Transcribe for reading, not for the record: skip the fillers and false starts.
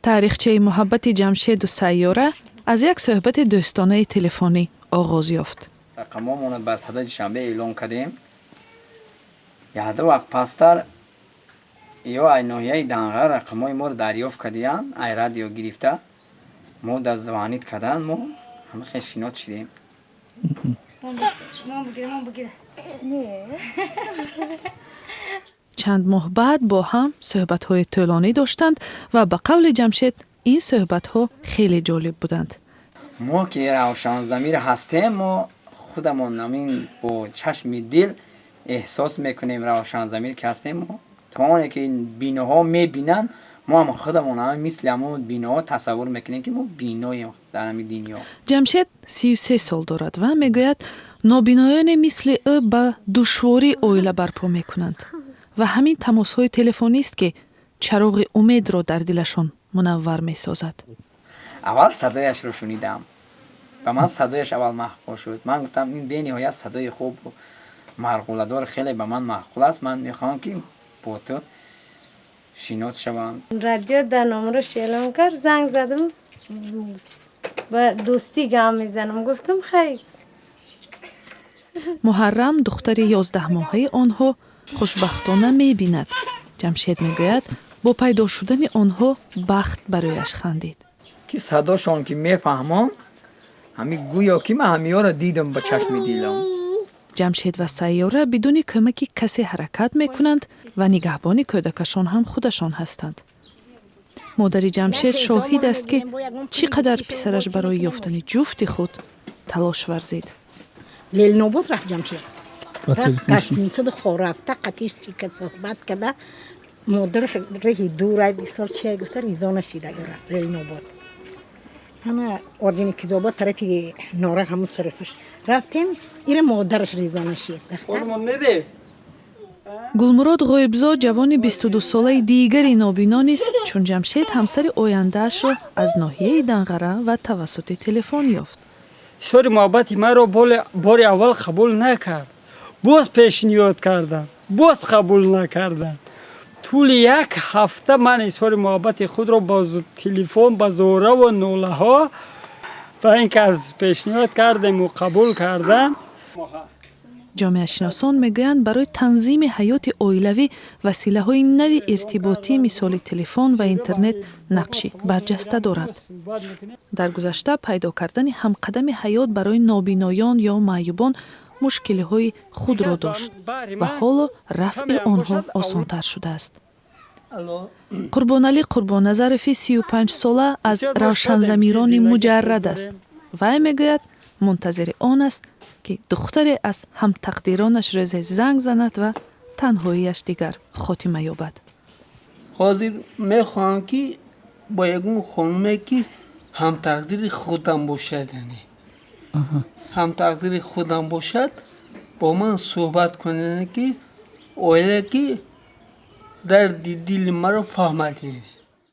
Таърихчаи муҳаббати Ҷамшеду Сайёра аз як суҳбати дӯстонаи телефонӣ оғоз ёфт. Рақамҳомонро ба Садои Душанбе эълон кардем. Якду вақт пастар ё ай ноҳияи Данғара рақамҳои моро дарёфт кардиянд, ай радио гирифта мо да звонить кардан, мо ҳама хел шинос шидем. Мон бигира, мон бигира. Чанд моҳ баъд бо ҳам суҳбатҳои тӯлонӣ доштанд ва ба қавли Ҷамшед, ин суҳбатҳо хеле ҷолиб буданд. Мо ки равшанзамир ҳастем, мо худамон ҳамин бо чашми дил эҳсос мекунем. Равшанзамир ки ҳастем, мо то оне ки биноҳо мебинанд, мо ҳам худамон ҳама мисли ҳамон биноҳо тасаввур мекунем, ки мо биноем дар ҳамин дунё. Ҷамшед 33 сол дорад ва мегӯяд, нобиноёне мисли ӯ ба душворӣ оила барпо мекунанд ва ҳамин тамосҳои телефонист, ки чароғи умедро дар дилашон мунаввар месозад. Аввал садояшро шунидам, ба ман садояш аввал маъқул шуд. Ман гуфтам, ин бениҳоят садои хубу марғуладор, хеле ба ман маъқул аст, ман мехоҳам, ки бо ту шинос шавам. Радио дар номрош эълон кард, занг задам, ба дӯстӣ гап мезанам, гуфтам, хай. Муҳаррам, духтари 11-моҳаи онҳо, хушбахтона мебинад. Ҷамшед мегӯяд, бо пайдо шудани онҳо бахт барояш хандид. Ки садошон ки мефаҳмам, ҳами гӯё ки ман ҳамиёро дидам ба чашми дилам. Ҷамшед ва Сайёра бидуни кӯмаки касе ҳаракат мекунанд ва нигаҳбони кӯдакашон ҳам худашон ҳастанд. Модари Ҷамшед шоҳид аст, ки чӣ қадар писараш барои ёфтани ҷуфти худ талош варзид. Ленинобод рафт Ҷамшед. Ба рафт телефон шуд. Гостиница хо рафта, қатиш чика суҳбат карда, модараш раҳи дура бисёр чия гуфта, ризо нашида, рафт Ленинобод. Ана Орджоникидзобод тарафи Нора, ҳамун сарфаш рафтем, ира модараш ризо нашид. Гулмурод Ғоибзод, ҷавони 22-солаи дигари нобино низ чун Ҷамшед ҳамсари ояндаашро аз ноҳияи Данғара ва тавассути телефон ёфт. Изҳори муҳаббати маро бори аввал қабул накард, боз пешниҳод кардам, боз қабул накарданд. Тӯли як ҳафта ман изҳори муҳаббати худро бо телефон, ба зораву нолаҳо, то ин ки аз пешниҳод кардему қабул кардан. Ҷомеашиносон мегӯянд, барои танзими ҳаёти оилавӣ василаҳои нави иртиботӣ, мисоли телефон ва интернет, нақши барҷаста доранд. Дар гузашта пайдо кардани ҳамқадами ҳаёт барои нобиноён ё маъюбон мушкилиҳои худро дошт ва ҳоло рафъи онҳо осонтар шудааст. Қурбоналӣ Қурбонназарови 35-сола аз равшанзамирони муҷаррад аст. Вай мегӯяд, мунтазири он аст, ки духтаре аз ҳамтақдиронаш рӯзе занг занад ва танҳоияш дигар хотима ёбад. Ҳозир мехоҳам, ки бо ягон хонуме, ки ҳамтақдири худам бошад, яъне ҳамтақдири худам бошад, бо ман суҳбат кунад, ки оила, ки дарди дили маро фаҳмад, яъне.